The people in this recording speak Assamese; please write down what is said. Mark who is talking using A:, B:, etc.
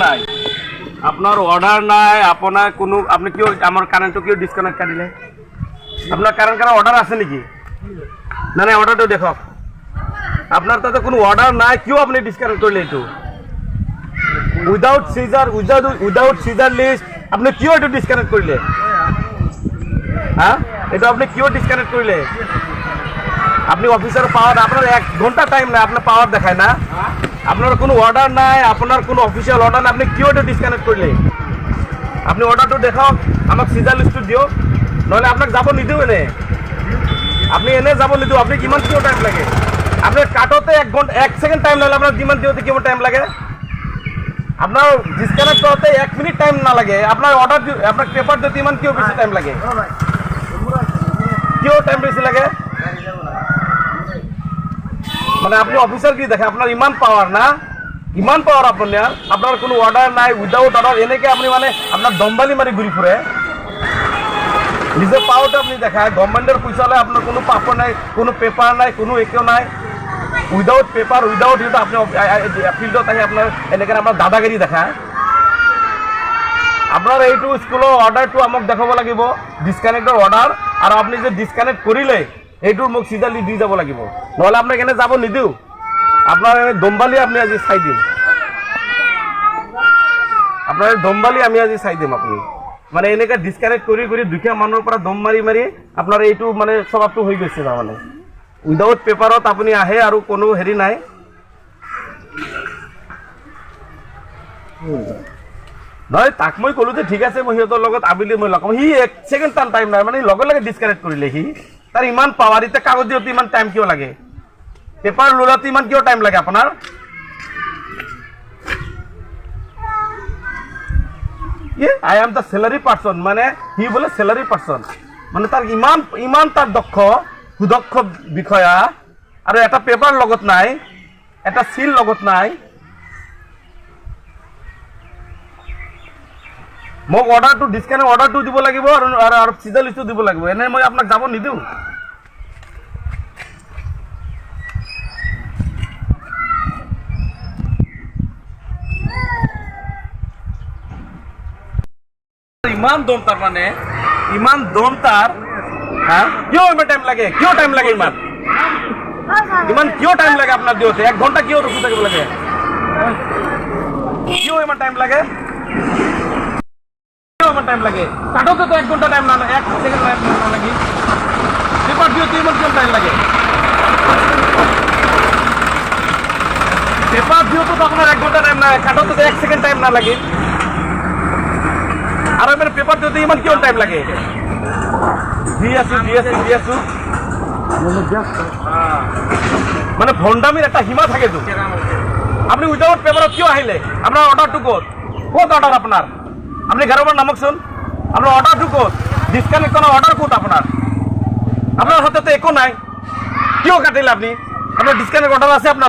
A: নাই, আপোনাৰ অৰ্ডাৰ নাই। আপোনাৰ কোনো, আপুনি কিয় আমাৰ কাৰেণ্টটো কিয় ডিছকানেক্ট কাটিলে? আপোনাৰ কাৰেণ্ট কাটাৰ অৰ্ডাৰ আছে নেকি? নাই নাই, অৰ্ডাৰটো দেখক। আপোনাৰ তাতে কোনো অৰ্ডাৰ নাই, কিয় আপুনি ডিছকানেক্ট কৰিলে এইটো? Without seizure, without seizure list, আপুনি কিয় এইটো ডিছকানেক্ট কৰিলে? হা, এইটো আপুনি কিয় ডিছকানেক্ট কৰিলে? আপুনি অফিচাৰ পাৱাৰ, আপোনাৰ এক ঘণ্টা টাইম নাই, আপোনাৰ পাৱাৰ দেখায় না? আপোনাৰ কোনো অৰ্ডাৰ নাই, আপোনাৰ কোনো অফিচিয়েল অৰ্ডাৰ নাই, আপুনি কিয় এইটো ডিছকানেক্ট কৰিলে? আপুনি অৰ্ডাৰটো দেখাওক, আমাক চিজাৰ লিষ্টটো দিয়ক, নহ'লে আপোনাক যাব নিদিওঁ। এনে আপুনি এনে যাব নিদিওঁ। আপুনি কিমান, কিয় টাইম লাগে? আপোনাৰ কাটতে এক ঘণ্টা 1 ছেকেণ্ড টাইম নহ'লে আপোনাৰ যিমান দিওঁতে কিমান টাইম লাগে? আপোনাৰ ডিছকানেক্ট কৰোঁতে 1 মিনিট টাইম নালাগে, আপোনাৰ অৰ্ডাৰ, আপোনাক পেপাৰ দিওঁতে ইমান কিয় বেছি টাইম লাগে? কিয় টাইম বেছি লাগে? মানে আপুনি অফিচাৰ কি দেখে? আপোনাৰ ইমান পাৱাৰ না? ইমান পাৱাৰ আপোনাৰ? আপোনাৰ কোনো অৰ্ডাৰ নাই, উইদাউট অৰ্ডাৰ এনেকে আপুনি মানে আপোনাৰ দম্বালি মাৰি ঘূৰি ফুৰে। নিজৰ পাৱাৰটো আপুনি দেখায়। গভৰ্ণমেণ্টৰ পইচা লৈ আপোনাৰ কোনো পাপৰ নাই, কোনো পেপাৰ নাই, কোনো একো নাই। উইদাউট পেপাৰ, উইদাউট সেইটো আপুনি ফিল্ডত আহি আপোনাৰ এনেকৈ আপোনাৰ দাদাগিৰি দেখায়। আপোনাৰ এইটো স্কুলৰ অৰ্ডাৰটো আমাক দেখাব লাগিব, ডিছকানেক্টৰ অৰ্ডাৰ। আৰু আপুনি যে ডিছকানেক্ট কৰিলে, এইটোৰ মোক চিজালি দি যাব লাগিব। নহ'লে আপোনাক এনে যাব নিদিওঁ। আপোনাৰ এনে দম্বালি আপুনি আজি চাই দিম। আপোনাৰ দম্বালি আমি আজি চাই দিম। আপুনি মানে এনেকৈ ডিছকানেক্ট কৰি কৰি দুখীয়া মানুহৰ পৰা দম মাৰি মাৰি আপোনাৰ এইটো মানে স্বভাৱটো হৈ গৈছে। তাৰমানে উইদাউট পেপাৰত আপুনি আহে আৰু কোনো হেৰি নাই। নহয়, তাক মই ক'লো যে ঠিক আছে, মই সিহঁতৰ লগত আবেলি মই লগ পাম। সি 1 ছেকেণ্ড তাৰ টাইম নাই, মানে লগে লগে ডিছকানেক্ট কৰিলে সি। তাৰ ইমান পাৱাৰ, এতিয়া কাগজ দিওঁতে ইমান টাইম কিয় লাগে? পেপাৰ লোৱাতে ইমান কিয় টাইম লাগে আপোনাৰ? I am the salary person, মানে সি বোলে চেলাৰী পাৰ্চন। মানে তাৰ ইমান ইমান তাৰ দক্ষ সুদক্ষ বিষয়া আৰু এটা পেপাৰ লগত নাই, এটা চিল লগত নাই। মোক অৰ্ডাৰটো, ডিছকানেক্ট অৰ্ডাৰটো দিব লাগিব আৰু চিজাৰ লিষ্টটো দিব লাগিব। এনে মই আপোনাক যাব নিদিওঁ। ইমান দম তাৰ, মানে ইমান দম তাৰ, হা? কিয় ইমান টাইম লাগে? কিয় টাইম লাগে ইমান? ইমান কিয় টাইম লাগে আপোনাৰ দিওঁতে? 1 ঘণ্টা কিয় ৰখি থাকিব লাগে? কিয় ইমান টাইম লাগে? কিয় ইমান টাইম লাগে? কাটোতে 1 ঘণ্টা টাইম না, 1 ছেকেণ্ড টাইম নালাগে। পেপাৰ দিওঁতে ইমান কিয় টাইম লাগে? পেপাৰ দিওঁতে আপোনাৰ 1 ঘণ্টা টাইম নাই, কাটোতে 1 ছেকেণ্ড টাইম নালাগে। আৰু মানে পেপাৰ দিওঁতে ইমান কিয় টাইম লাগে? দি আছো, দি আছো, দি আছো। মানে ভণ্ডামিৰ এটা সীমা থাকেতো। আপুনি উইদাউট পেপাৰত কিয় আহিলে? আপোনাৰ অৰ্ডাৰটো ক'ত? ক'ত অৰ্ডাৰ আপোনাৰ? আপুনি ঘৰৰ পৰা নামকচোন। আপোনাৰ অৰ্ডাৰটো ক'ত? ডিছকানেক্ট কৰাৰ অৰ্ডাৰ ক'ত আপোনাৰ? আপোনাৰ হাততে একো নাই, কিয় কাটিলে আপুনি? আপোনাৰ ডিছকানেক্ট অৰ্ডাৰ আছে আপোনাৰ?